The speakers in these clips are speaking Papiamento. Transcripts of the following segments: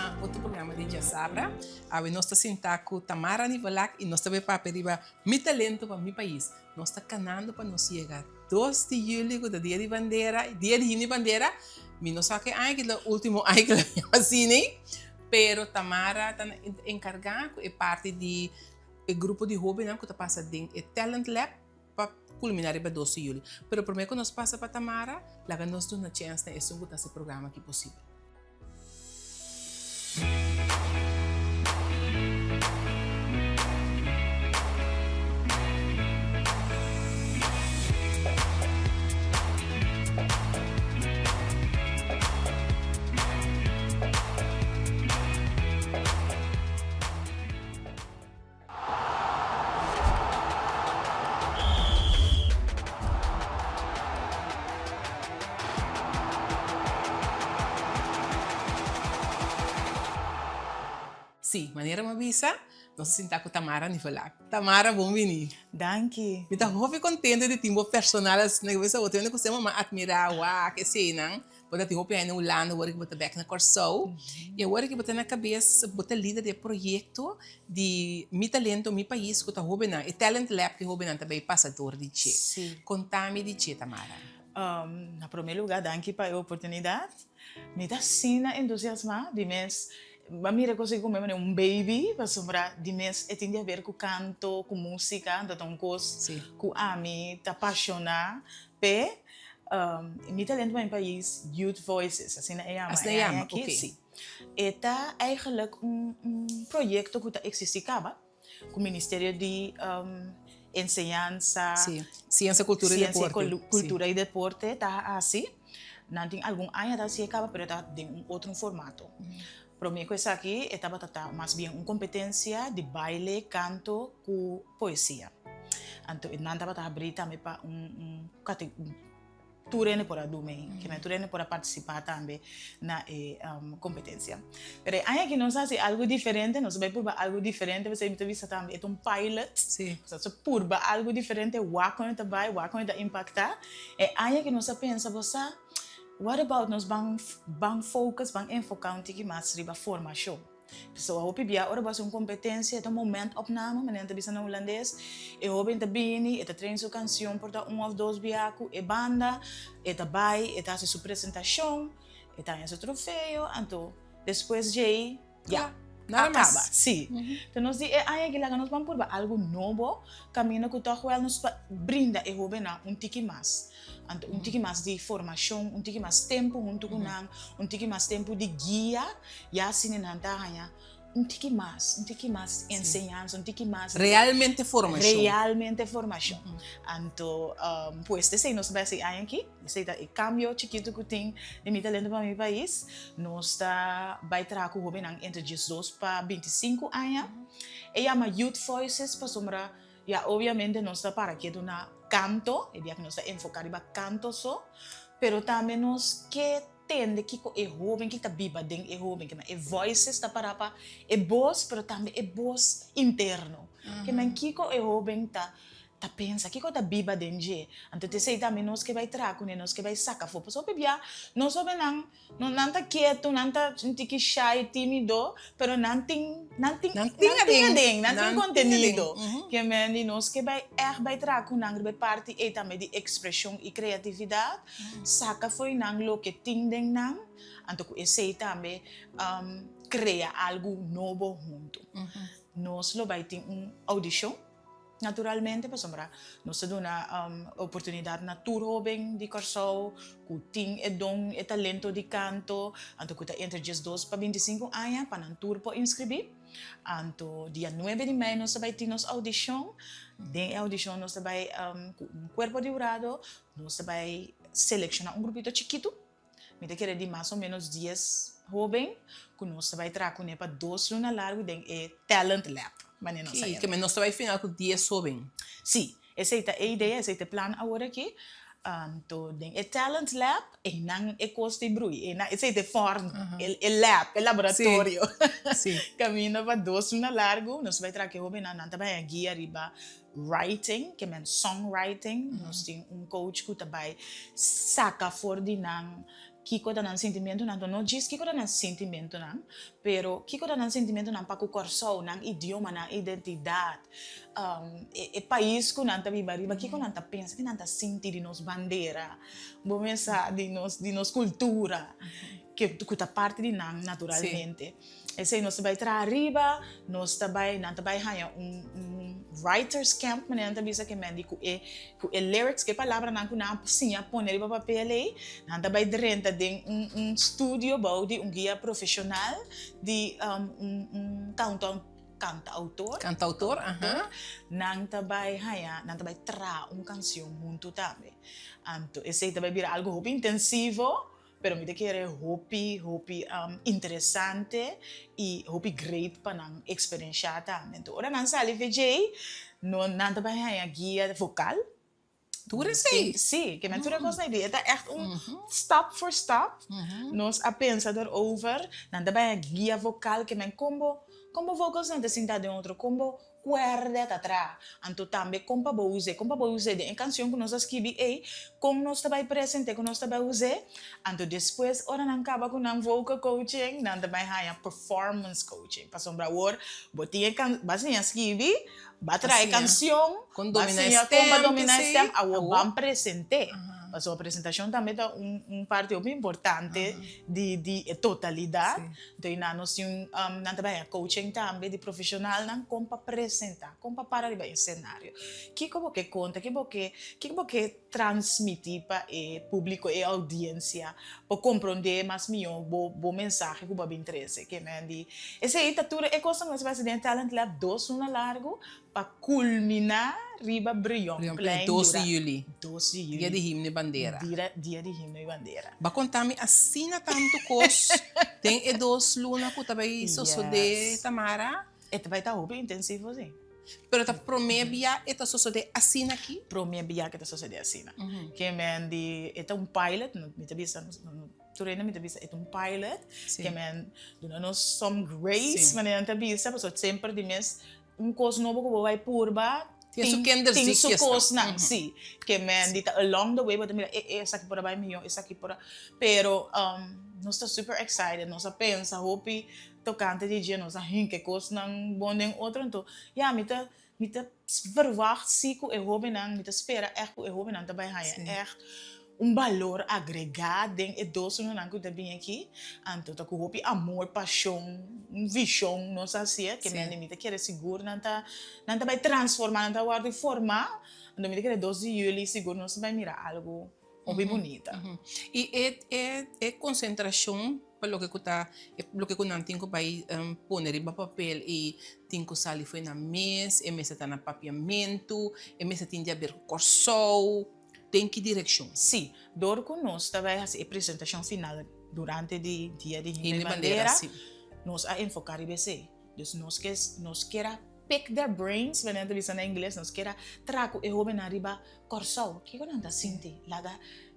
na otro programa di Djasabra. Awe nos ta sinta ku Tamara Nivolak i nos ta bai papia riba Mi talento pa mi pais. Nos ta kanando pa nos yega dos di juli ku ta dia di bandera, dia di himno di bandera. Mi no sa ke aña ki ta ultimo aña ku lo yama asina, pero Tamara ta enkargá ku e parti di e grupo di hóbennan ku ta pasa den e Talent Lab pa kulminá riba dos di juli. Pero promé ku nos pasa pa Tamara, laga nos duna chèns na esun ku ta hasi e programa aki posibel. Sí, manera mi a bisa, nos a sinta ku Tamara Nivelak. Tamara, bon bini. Danki. Mi ta hopi kontento di tin bo personal asina. Ku bisa bo tin ku semper mi a atmirá, wak, eseinan. Bo ta tin hopi aña na Hulanda, awor ku bo ta bèk na Kòrsou. I awor ku bo ta na kabes, bo ta lider di e proyekto di Mi Talento Mi Pais ku ta hóbennan, e Talent Lab ku e hóbennan ta bai pasa dor di dje. Konta mi di dje, Tamara. Na promé lugá, danki pa e oportunidat. Mi ta asina entusiasmá di mes. Bo a mira kos aki ku mi manera un baby, pasobra di mes e tin di haber ku kanto, ku músika, anto ta un kos ku ami ta pashoná p'e. Mi talento pa mi pais Youth Voices, asina e yama e aña aki, si. E ta eigenlijk un proyecto cu ta existi caba cu Ministerio di Enseñansa, Ciencia, Cultura y Deporte. Ciencia, Cultura y Deporte ta haci. Nan tin algun aña ta haci e caba pero e ta den un otro formato. Prome cu esaki e tabata ta mas bien un competencia di baile, canto cu poesia. Anto e nan tabata habri tambe pa un un kate tur hende por a duna ei, kimen tur hende por a partisipá tambe na e kompetensia. Pero e aña aki nos a hasi algu diferente, nos a bai purba algu diferente, p'esei mi ta bisa tambe e ta un pilot, nos a purba algu diferente, wak kon e ta bai, wak kon e ta impaktá. E aña aki nos a pensa, bo sa, what about nos ban ban focus, ban enfoká un tiki mas riba formashon. Pasobra hopi bia ora bo hasi un kompetensia e ta un momentopname, manera nan ta bisa na hulandes. E hoben ta bini, e ta train su kansion por ta un òf dos bia ku e banda, e ta bai, e ta hasi su presentashon, e ta haña su trofeo, anto despues djei ya, a kaba. Sí. Enton nos di e aña aki laga nos ban purba algu nobo, kaminda ku tòg wèl nos ta brinda e hobennan un tiki mas. Anto un tiki mas di formashon, un tiki mas tempu huntu ku nan, un tiki mas tempu di guia, ya asina nan ta haña un tiki mas, un tiki mas enseñansa, un tiki mas. Realmente formashon. Realmente formashon. Anto, pues esei nos ta bai hasi aña aki, esei ta e kambio chikitu ku tin di Mi Talento pa Mi Pais. Nos ta bai traha ku hobennan entre diesdos pa bintisinku aña. E yama Youth Voices pasobra Ya obviamente nos ta para ketu na kanto, e dia ku nos ta enfoká riba kanto so, pero tambe nos ke tende kiko e hóben, kiko ta biba den e hóben, ke e voices ta para pa e bos, pero tambe e bos interno. Ke men kiko e hóben ta ta pensa, kiko ta biba den dje. Anto t'esei tambe nos ke bai traha kuné, nos ke bai saka afó. Pasobra hopi bia nos hóbennan No, nan ta ketu, nan ta un tiki shy, timido, pero nan tin, nan tin, Nan tin nan tin aden. aden, nan tin Nan tin aden. kontenido. Ke men di nos ke bai ègt bai traha ku nan riba e parti ei tambe di ekspreshon i kreatividat, saka fo'i nan loke tin den nan, anto ku esei tambe krea algu nobo huntu. Nos lo bai tin un oudishon. Naturalmente pasobra nos ta duna oportunidat na tur hoben di Kòrsou ku tin e don, e talento di kanto, anto ku ta entre diesdos pa bintisinku aña pa nan tur por inskribí. Anto dia nuebe di mei nos ta bai tin nos oudishon. Den e oudishon nos ta bai ku un kuerpo di hurado, nos ta bai selekshoná un grupito chikitu. Mi ta kere di mas o menos dies hoben ku nos ta bai traha kuné pa dos luna largu den e Talent Lab, manera nos a Sí, yama. ke men nos ta bai final ku dies hoben. Sí, esei ta e idea, esei ta e plan awor aki. Anto den e Talent Lab einan e kos ta brui, einan esei ta e fòrn, e lab, e laboratorio. Sí. Kaminda pa dos luna largu nos ta bai traha ku e hobennan, nan ta bai haña guia riba Writing, ke men songwriting, nos tin un coach ku ta bai saka for di nan. Kiko ta nan sintimentunan? Anto no djis kiko ta nan sintimentunan, pero kiko ta nan sintimentunan pa ku Kòrsou, nan idioma, nan identidat, e pais ku nan ta biba ariba, kiko nan ta pensa, ke nan ta sinti di nos bandera, bo mes sa, di nos di nos kultura, ke ku ta parti di nan naturalmente. Esei nos ta bai traha riba, nos ta bai, nan ta bai haña un un writers camp manera nan ta bisa ke men di ku e ku e lyrics, ku e palabranan ku nan a siña pone riba papel ei, nan ta bai drenta den un un studio bou di un guia profeshonal di un un kantautor. Kantautor, aha. Nan ta bai haña, nan ta bai traha un kansion huntu tambe. Anto esei ta bai bira algu hopi intensivo. Pero mi ta kere hopi hopi interesante y hopi great pa nan experiencia tambe. Enton ora nan sali VJ no nan ta bay haña guia vocal. Tur esey? Si, ke men tur e cosnan ey. E ta echt un stap voor stap. Nos a pensa erover. Nan ta bay haña guia vocal ke men con bo con bo vocals nan ta sinta den otro, con bo Kuerde ta traha. Anto tambe kon pa bo us'é? Kon pa bo us'é den e kansion ku nos a skibi ei? Kon nos ta bai present'é ku nos ta bai us'é? Anto despues ora nan kaba ku nan vocal coaching, nan ta bai haña performance coaching. Pasobra awor bo tin e kan, bo a siña skibi, bo a traha e kansion, bo a siña kon pa dominá e stèm, awor ban present'é. Pasobra presentashon tambe ta un parti hopi importante di di e totalidat. Anto i nan nos tin un, nan ta bai haña coaching tambe di profesionalnan kon pa presenta, kon pa para riba e scenario. Kiko bo ke konta, ke bo ke, kiko bo ke transmiti pa e publico, e audiencia, pa komprondé mas mihó bo bo mensahe ku bo a bin trese. Ke men di, esei ta tur e kosnan ku nos a bai hasi den Talent Lab dos luna largu Pa kulminá riba Brionplein dura. Dos di yüli. Dos di yüli. Dia di himno i bandera. Dia di himno i bandera. Bo a konta mi asina tantu kos den e dos luna ku ta bai sosodé, Tamara. E ta bai ta hopi intensivo, si. Pero ta promé bia e ta sosodé asina aki? Promé bia ku e ta sosodé asina. Ke men di e ta un pilot, mi ta bisa. Tur hende mi ta bisa e ta un pilot. Ke men duna nos some grace, manera nan ta bisa, pasobra semper di mes Un kos nobo ku bo bai purba Tin su tin kinderziekjes su kosnan, si. Ke men di ta along the way bo ta mira e e esaki por a bai mihó, esaki por a. Pero nos ta super excited, nos a pensa hopi tokante di dje, nos a hinka e kosnan bon den otro, anto ya mi ta mi ta verwacht si ku e hóbennan, mi ta spera ègt ku e hóbennan ta bai haña ègt Un balor agregá den e dos unonan ku ta bini aki, anto ta ku hopi amor, pashon, un vishon nos a hasié, ke mende mi ta kere sigur nan ta nan ta bai transformá, nan ta wòrdu formá, anto mi ta kere dos di yüli sigur nos ta bai mira algu hopi bunita. I e e e konsentrashon pa loke ku ta e loke ku nan tin ku bai pone riba papel i tin ku sali fo'i nan mes, e mester ta na papiamentu, e mester tin di aber ku Kòrsou. Den ki direkshon? Sí, dor ku nos ta bai hasi e presentashon final durante di Dia di Himno i Bandera, nos a enfoká riba esei. Dus nos ke nos kier a pick their brains, manera nan ta bisa na ingles, nos kier a traha ku e hóbennan riba Kòrsou. Kiko nan ta sinti? Laga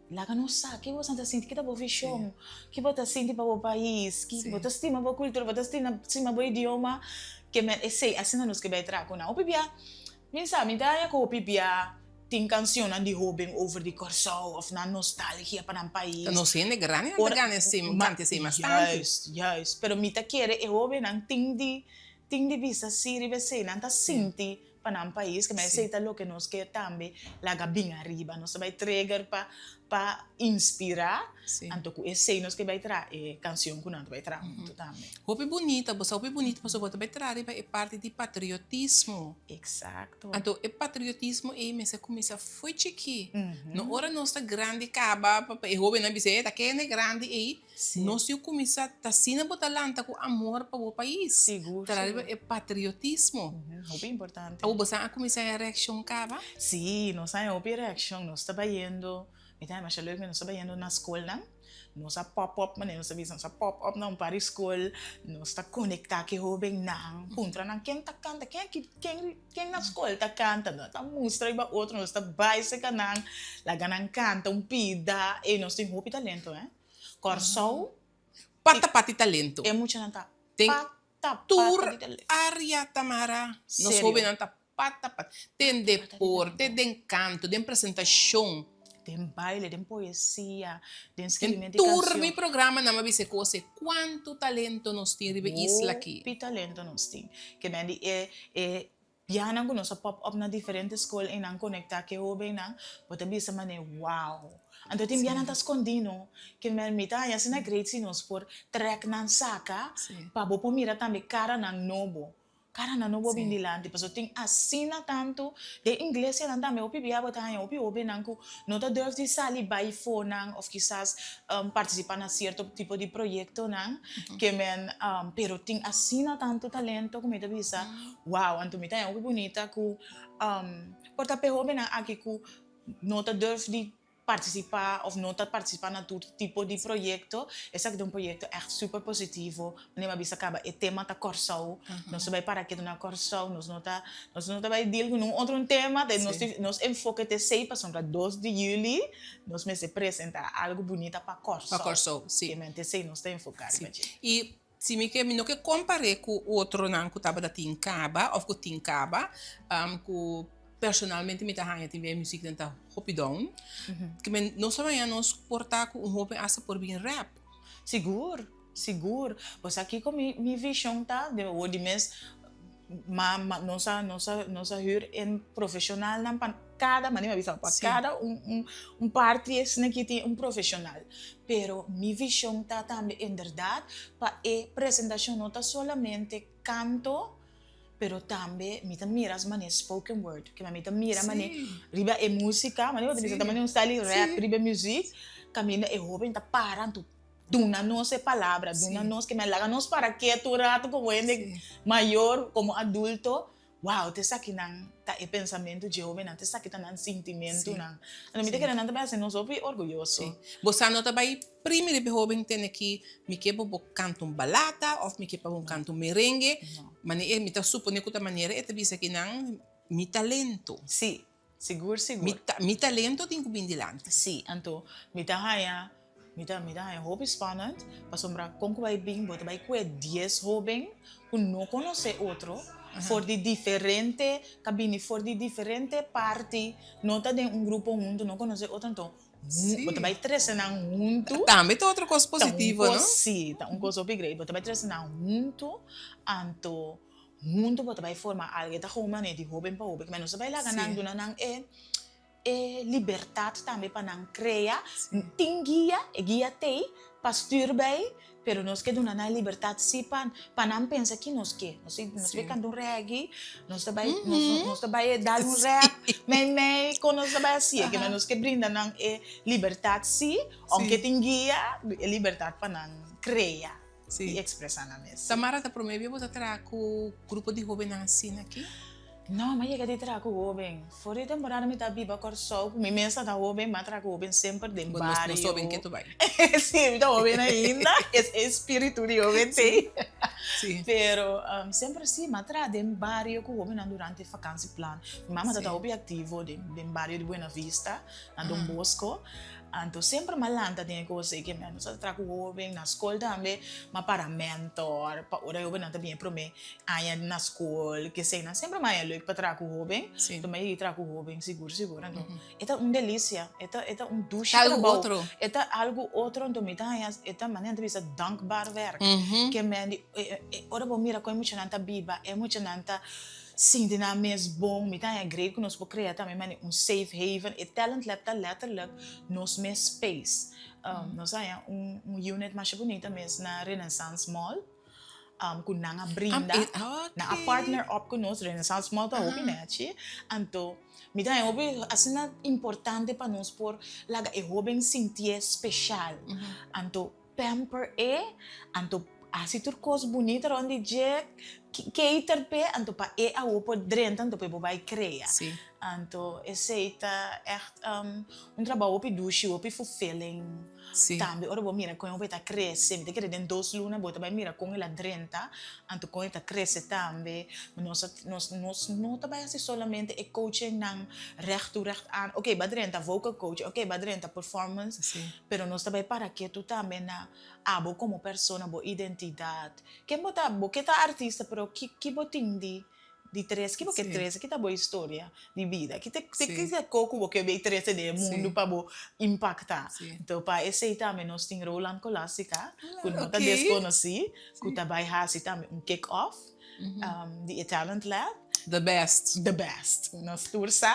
laga nos sa kiko boso ta sinti, ki ta bo vishon, ki bo ta sinti pa bo pais, ki bo ta stima bo kultura, bo ta stima bo idioma. Ke men esei asina nos ke bai traha ku nan. Hopi bia Mi sa, mi ta haña ku hopi bia tin kansionnan di hóben over di Kòrsou òf nan nostalgia pa nan pais. Ta nos hende grandinan ta gana esei, kanta esei mas tantu. Juist, juist. Pero mi ta kere e hóbennan tin di tin di bisa sí riba esei. Nan ta sinti pa nan pais, keme esei ta loke nos ke tambe laga bin ariba. Nos ta bai trigger pa pa inspirá, anto ku esei nos ke bai traha e kansion ku nan ta bai traha huntu tambe. Hopi bunita, bo sa hopi bunita pasobra bo ta bai traha riba e parti di patriotismo. Eksakto. Anto e patriotismo ei mester kuminsá fo'i chikí. No ora nos ta grandi kaba pa e hóbennan bisa e ta kende grandi ei, nos tin ku kuminsá ta asina bo ta lanta ku amor pa bo pais. Sigur, Traha riba e patriotismo. Hopi importante. Awor bo sa a kuminsá e reakshon kaba? Sí, nos a haña hopi reakshon. Nos ta bayendo. Mi ta masha leuk, nos ta bayendo na skolnan, nos a pop up, manera nos ta bisa, nos a pop up na un par di skol, nos ta konektá ku e hóbennan, puntra nan ken ta kanta, ken aki, ken ken na skol ta kanta, nos ta mustra riba otro, nos ta bai serka nan, laga nan kanta un pida, ey nos tin hopi talento eh, Kòrsou. Pata pati talento. E muchanan ta Den pata tur pata di talento. área, Tamara, nos Serio. hóbennan ta pata pata, den deporte, den kanto, den presentashon. Den baile, den poesia, den skirbimentu di kanshon. Den tur mi programanan mi a bisa e kos ei, kuantu talento nos tin riba e isla aki. Hopi talento nos tin. Ke men di e e biahanan ku nos a pop up na diferente skol einan konektá ku e hóbennan, bo ta bisa manera wow. Anto tin biahanan ta skondí no. Ke men mi ta haña asina great si nos por trèk nan saka pa bo por mira tambe karanan nobo. Kara nan no bo bin dilanti pasobra tin asina tantu den iglesianan tambe hopi bia bo ta haña hopi hobennan ku no ta durf di sali bai for nan of kisas partisipa na sierto tipo di proyektonan ke men pero tin asina tantu talento ku mi ta bisa wow anto mi ta haña hopi bunita ku por ta p'e hobennan aki ku no ta durf di partisipá òf no ta partisipá na tur tipo di proyekto, esaki ta un proyekto ègt super positivo. Manera mi a bisa kaba, e tema ta Kòrsou. Nos ta bai para ketu na Kòrsou, nos no ta nos no ta bai deal ku ningun otro tema, ta nos nos enfoke ta esei pasobra dos di yüli nos mester presentá algu bunita pa Kòrsou. Pa Kòrsou, si. Kimente esei nos ta enfoká riba dje. I si mi ke mi no ke kompar'é ku otronan ku tabata tin kaba òf ku tin kaba, ku Personalmente mi ta haña tin bia e muzieknan ta hopi down. Ke men nos a baña nos por ta ku un hoben asta por bin rap. Sigur, sigur. Bo sa kiko mi mi vision ta? Den awor di mes ma ma nos a nos a nos a hür en profesionalnan pa kada manera mi a bisa pa kada un un un parti esnan aki tin un profesional. Pero mi vision ta tambe inderdaad pa e presentacion no ta solamente kanto, Pero tambe mi ta mira as mane spoken word, ke mi ta mira mane riba e musica, mane bo ta bisa ta mane un style di rap riba e music, kaminda e hoben ta para anto duna nos e palabra, duna nos, ke men laga nos para ketu un rato komo hende mayor, komo adulto, wow ta esakinan ta e pensamentu dje hobennan, ta esaki ta nan sintimentunan. Anto mi ta kere nan ta bai hasi nos hopi orguyoso. Bo sa no ta bai Primi riba e hoben tene ki mi ke pa bo kanta un balata of mi ke pa bo kanta un merengue, mane e mi ta supone ku ta manera e ta bisa ki nan mi talento. Sí, sigur sigur. Mi ta mi talento tin ku bin dilanti. Sí, anto mi ta haña mi ta mi ta haña hopi spannend pasobra kon ku bai bin bo ta bai kue dies hoben ku no konosé otro for di diferente ta bini for di diferente parti no ta den un grupo huntu no konosé otro anto Bo ta bai trese nan huntu. Tambe ta otro kos positivo, no? Sí, ta un kos hopi great. Bo ta bai trese nan huntu, anto huntu bo ta bai forma algu. E ta gewoon manera di hoben pa hoben. Nos ta bai laga nan, duna nan e e libertat tambe pa nan krea. Tin guia, e guia t'ei pa stuur bai, Pero nos ke duna nan e libertat sí pa pa nan pensa ki nos ke. Nos nos bai kanta un reggae, nos ta bai nos ta bai dal un rap mei mei kon nos ta bai hasié. Ke nos ke brinda nan e libertat sí, ounke tin guia, e libertat pa nan krea i ekspresá nan mes. Tamara, ta promé bia bo ta traha ku grupo di hóbennan asina aki? No, mi a yega di traha ku hóben. For di temporada mi ta biba Kòrsou, ku mi mes ta hóben, mi a traha ku hóben semper den bario. Nos hóben ke tu bai. Sí, mi ta hóben ainda, es e spiritu di hóben t'ei. Sí. Pero semper sí, mi a traha den bario ku hóbennan durante vakansieplan. Mi mama ta hopi aktivo den bario di Buena Vista, na Don Bosco. Anto semper mi a lanta den e kos ei ke mi a traha ku hóben, na skol tambe mi a para mentor pa ora e hóbennan ta bini e promé aña na skol, keseinan. Semper mi a haña leuk pa traha ku hóben, anto mi a yega di traha ku hóben sigur sigur. Anto e ta un delisia, e ta e ta un dushi trabou, e ta algu otro, anto mi ta haña e ta manera nan ta bisa dankbaar werk. Ke men di ora bo mira kon e muchanan ta biba, e muchanan ta Sinti nan mes bon, mi ta haña great ku nos por krea tambe manera un safe haven. E Talent Lab ta letterlijk nos mes space. Nos a haña un unit masha bunita mes na Renaissance Mall ku nan a brinda. Nan a partner up ku nos, Renaissance Mall ta hopi nechi. Anto mi ta haña hopi asina importante pa nos por laga e hoben sintié special. Anto Pamper e, anto hasi tur kos bunita rond di dje, cater p'e, anto pa e awo por drenta anto p'e por bai crea. Anto esey ta echt un trabou hopi dushi, hopi fulfilling. Tambe ora bo mira con e hopi ta crece, mi ta kere den dos luna bo ta bai mira con el a drenta, anto con e ta crece tambe. Nos a nos nos no ta bai hasi solamente e coachingnan recht toe recht aan, oké bo a drenta vocal coach, oké bo a drenta performance, Pero nos ta bai para ketu tambe na abo komo persona, bo identidat. Ken bo ta? Bo ke ta artista, pero ki ki bo tin di. di trese? Ki bo ke trese? Ki ta bo historia di bida? Ki ta ki ta ko ku bo ke bay trese den e mundu pa bo impakta? Anto pa esei tambe nos tin Roland Colastica ku no ta deskonosí ku ta bay hasi tambe un kick off di e Talent Lab. The best. The best. Nos tur sa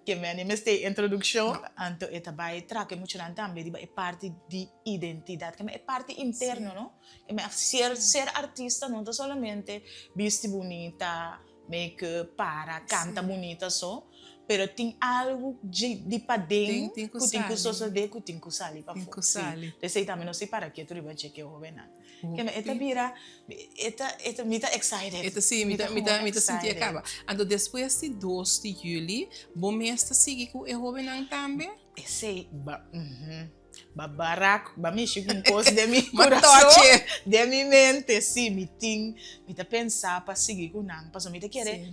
ke meni mester e introdukshon. Anto e ta bai traka e muchanan tambe riba e parti di identidat. Keme e parti interno no. Keme ser ser artista no ta solamente bisti bunita, make-up, para, kanta bunita so. Pero tin algu di paden ku tin ku sosode ku tin ku sali pafó. Sí. P'esei tambe nos tin para ketu riba dje ke hóbennan. Keme e ta bira, e ta, e ta, mi ta excited. E ta si, mi ta, mi ta, mi ta sinti e kaba. Anto despues di dos di juli, bo mes ta sigui ku e hóbennan tambe? Esei, ba, uhum. Ba barak, ba mishi ku un kos den mi kurason, den mi mente. Sí, mi tin, mi ta pensa pa sigui ku nan, pasobra mi ta kere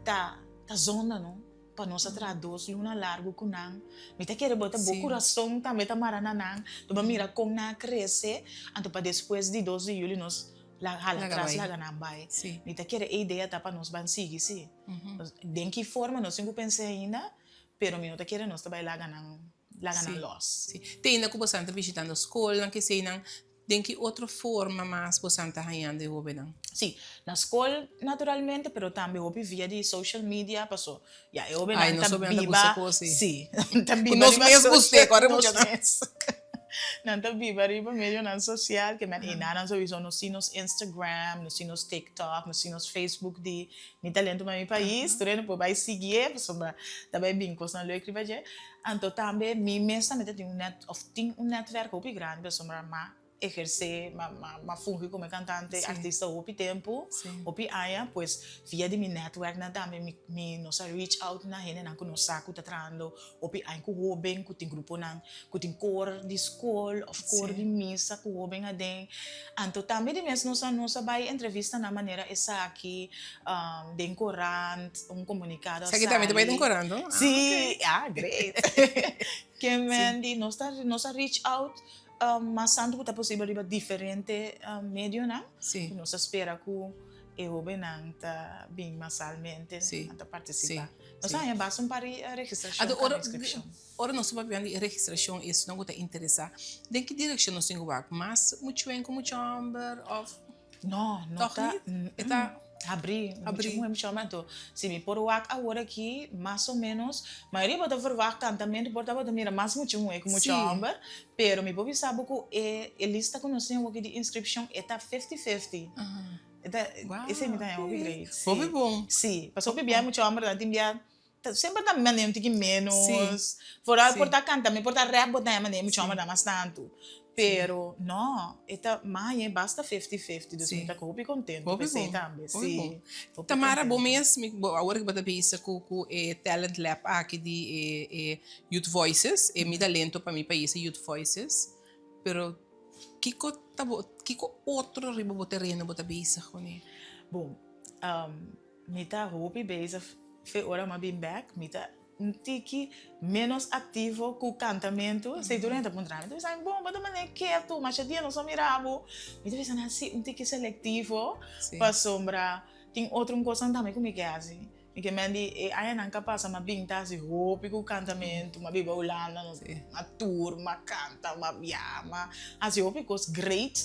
ta, ta zonda no. Pa nos a traha dos luna largu ku nan. Mi ta kere bo ta bo kurason tambe ta mara na nan. Bo a mira kon nan a krese, anto pa despues di dos di yuli nos hala atras laga nan bai. Mi ta kere e idea ta pa nos ban sigui si. Den ki forma nos tin ku pensa ainda, pero mi no ta kere nos ta bai laga nan laga nan lòs. Sí. Te ainda ku bosan ta bishitando skolnan, keseinan, den ki otro forma mas bosan ta hañando e hóbennan? Sí, na skol naturalmente, pero tambe hopi via di social media, paso ya e hóbennan Ai, nos ta hóbennan ta biba, gusta kos, sí. sí, ta Ku biba nos riba mes gust'é, social, kòrda nos muchanan. mes. Nan ta biba riba medionan sosial, ke men einan nan sowieso nos tin nos Instagram, nos tin nos TikTok, nos tin nos Facebook di Mi Talento pa Mi Pais, tur hende por bai siguié pasobra ta bai bin kosnan leuk riba dje. Anto tambe mi mes tambe ta tin un net of tin un netwerk hopi grandi pasobra m'a ehersé, m'a m'a fungi komo e kantante, artista hopi tempu, hopi aña, pues via di mi netwerknan tambe mi mi nos a reach out na hendenan ku nos sa ku ta trahando hopi aña ku hoben, ku tin gruponan ku tin kor di skol of kor di misa ku hoben aden. Anto tambe di mes nos a nos a bai entrevista na manera esaki den korant, un komunikado a Esaki tambe ta bai den sali. korant, no? Sí, ah great. Ke men di nos ta nos a reach out mas tantu ku ta posibel riba diferente medionan. Nos a spera ku e hobennan ta bin masalmente, nan ta partisipá. Nos a haña basta un par di registrashon pa inskripshon. Ora nos ta papiando di e registrashon i esnan ku ta interesá, den ki direkshon nos tin ku wak? Mas muchuen ku mucha hòmber òf? No, no Tòg ta nit? E ta habrí, habrí. Mucha muhé, mucha hòmber. Anto, si mi por wak awor aki, mas o ménos, mayoria bo ta verwagt kantamentu por ta bo ta mira mas mucha muhé ku mucha hòmber, pero mi por bisa bo ku e e lista ku nos tin awor aki di inskripshon e ta fifty fifty. E ta, esei mi ta haña hopi great. Sí. Hopi bon. Sí, pasobra hopi bia mucha hòmber ta tin bia Semper ta manera un tiki menos. Vooral por ta canta, mi por ta rap bo ta manera mucho homber ta mas tanto. Pero no, e ta maye basta fifty fifty, dus mi ta hopi contento cu esey tambe. Si. Tamara, bo mes, awor cu bo ta bisa cu cu e talent lab aki di e e Youth Voices, e Mi Talento pa Mi Pais e Youth Voices, pero kico ta bo, kico otro riba bo tereno bo ta bezig cune? Bon, Mi ta hopi bezig fe ora m'a bin bek, mi ta un tiki menos aktivo ku kantamentu. Esei tur hende ta puntra mi, mi ta bisa, bon, bo ta manera ketu, masha dia nos no mira bo. Mi ta bisa nan si, un tiki selektivo, pasobra tin otro kosnan tambe ku mi ke hasi. Mi ke men di e añanan ka pasa m'a bin ta hasi hopi ku kantamentu, m'a biba Hulanda, m'a tour, m'a kanta, m'a biaha, m'a hasi hopi kos great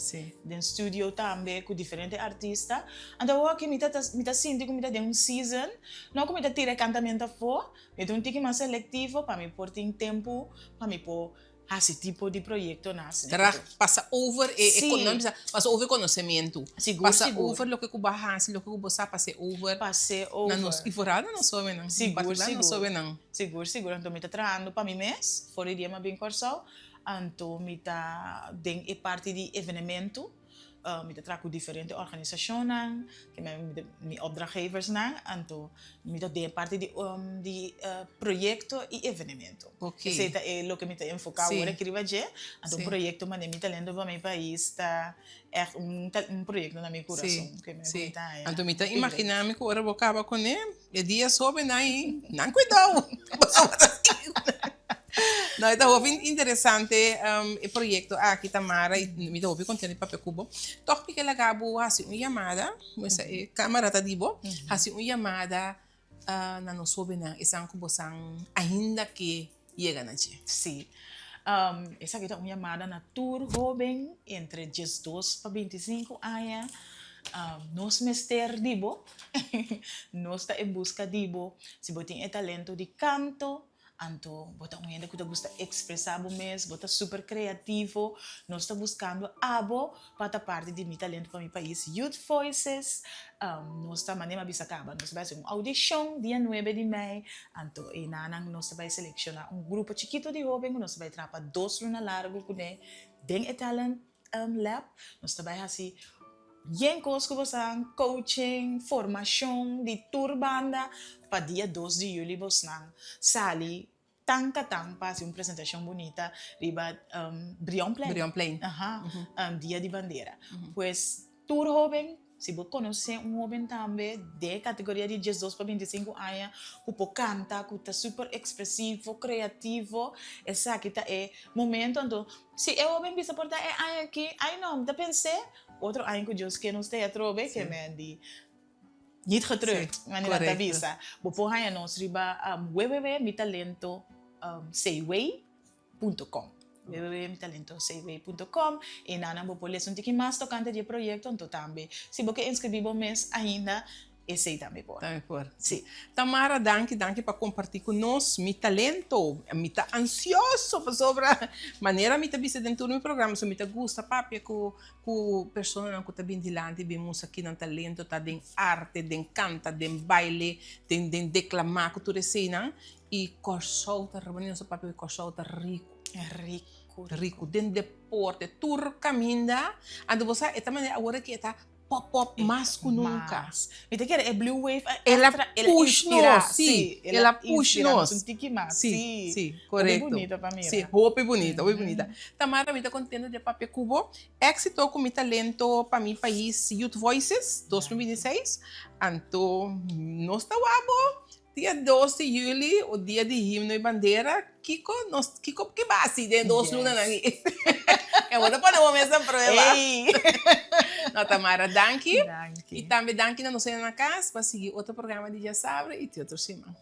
den studio tambe ku diferente artista. Anto awor aki mi ta mi ta sinti ku mi ta den un season, no ku mi ta tira e kantamentu afó, mi ta un tiki mas selektivo pa mi por tin tempu pa mi por hasi tipo di proyektonan asina. Traha pasa over e e no bisa pasa over e konosementu, Sigur pasa sigur. over loke ku bo a hasi, loke ku bo sa pasa e over Pas'é na over. nos i foral na nos hóbennan, en Sigur partikular na nos sigur. hóbennan. Sigur sigur. Anto mi ta trahando pa mi mes, for di dia mi a bin Kòrsou, anto mi ta den e parti di evenementu. Mi ta traha ku diferente organisashonnan, ke mi opdrachtgeversnan, anto mi ta den e parti di di proyekto i evenemento. Esei ta e loke mi ta enfoká awor aki riba dje. Anto un proyekto manera Mi Talento pa Mi Pais ta ègt un un proyekto na mi kurason ke mi ta haña. Anto mi ta imaginá mi ku ora bo kaba kuné e dia sobe nan ei, nan kuidou! Pasobra ta sigui ku nan. No, e ta hopi interesante e proyecto aki, Tamara, y mi ta hopi contento di papia cu bo. Toch mi ke laga bo haci un yamada, mester e camera ta di bo, haci un yamada na nos hobennan, esan cu bosan ainda ke yega na dje. Sí. Esaki ta un yamada na tur hoben entre diesdos pa bintisinku aña. Nos mester di bo. Nos ta en buska di bo. Si bo tin e talento di kanto, anto bo ta un hende ku ta gusta ekspresá bo mes, bo ta super kreativo, nos ta buskando abo pa ta parti di Mi Talento pa Mi Pais Youth Voices. Nos ta manera mi a bisa kaba, nos ta bai hasi un audishon dia nuebe di mei, anto einanan nos ta bai selekshoná un grupo chikito di hóben ku nos ta bai traha pa dos luna largu kuné den e Talent Lab. Nos ta bai hasi yen kos ku bosan, coaching, formashon di tur banda pa dia dos di yuli bosnan sali Tan ka tan pa hasi un presentashon bunita riba Brionplein. Brionplein. Aha, dia di bandera. Pues tur hoben, si bo konosé un hoben tambe den e kategoria di diesdos pa bintisinku aña ku por kanta, ku ta super ekspresivo, kreativo, esaki ta e momento. Anto si e hoben bisa por ta e aña aki, ai no, mi ta pens'é otro aña ku Dios ke nos ta e atrobe ke men di Niet getreurd, Sí, manera ta correcto. bisa. Bo por haña nos riba www.mitalentocw.com www.mitalentocw.com i nan bo por lesa un tiki mas tokante di e proyekto, anto tambe si bo ke inskribí bo mes ainda, esei tambe por. Tambe por. Sí. Tamara, danki, danki pa kompartí ku nos Mi Talento. Mi ta ansioso pasobra manera mi ta bisa den tur mi programa, so mi ta gusta papia ku Ku personanan ku ta bin dilanti bin mustra ki nan talento ta den arte, den kanta, den baile, den den deklamá ku tur eseinan. I Kòrsou ta riba nos a papia ku Kòrsou ta riku. Riku, riku. Den deporte, tur kaminda. Anto bo sa e ta manera awor aki e ta pop up mas ku nunka. Mas. Mi ta kere e blue wave a El a extra, el a push inspirá. nos, sí. Sí, El a push inspirá nos. un tiki mas. Sí, Sí. sí, Hopi korekto. bunita pa mira. Sí, hopi bunita, hopi bunita. Tamara, mi ta kontento di a papia ku bo. Éxito ku mi talento pa mi pais Youth Voices 2026. Anto nos ta wak bo dia dos di juli, o dia di himno i bandera. Kiko nos, kiko ki ba hasi den dos lunanan Yes. ei? E bo ta pone bo mes na prueba. Ey! No, Tamara, danki. Danki. I tambe danki na nos hende na kas pa sigui otro programa di Djasabra i te otro siman.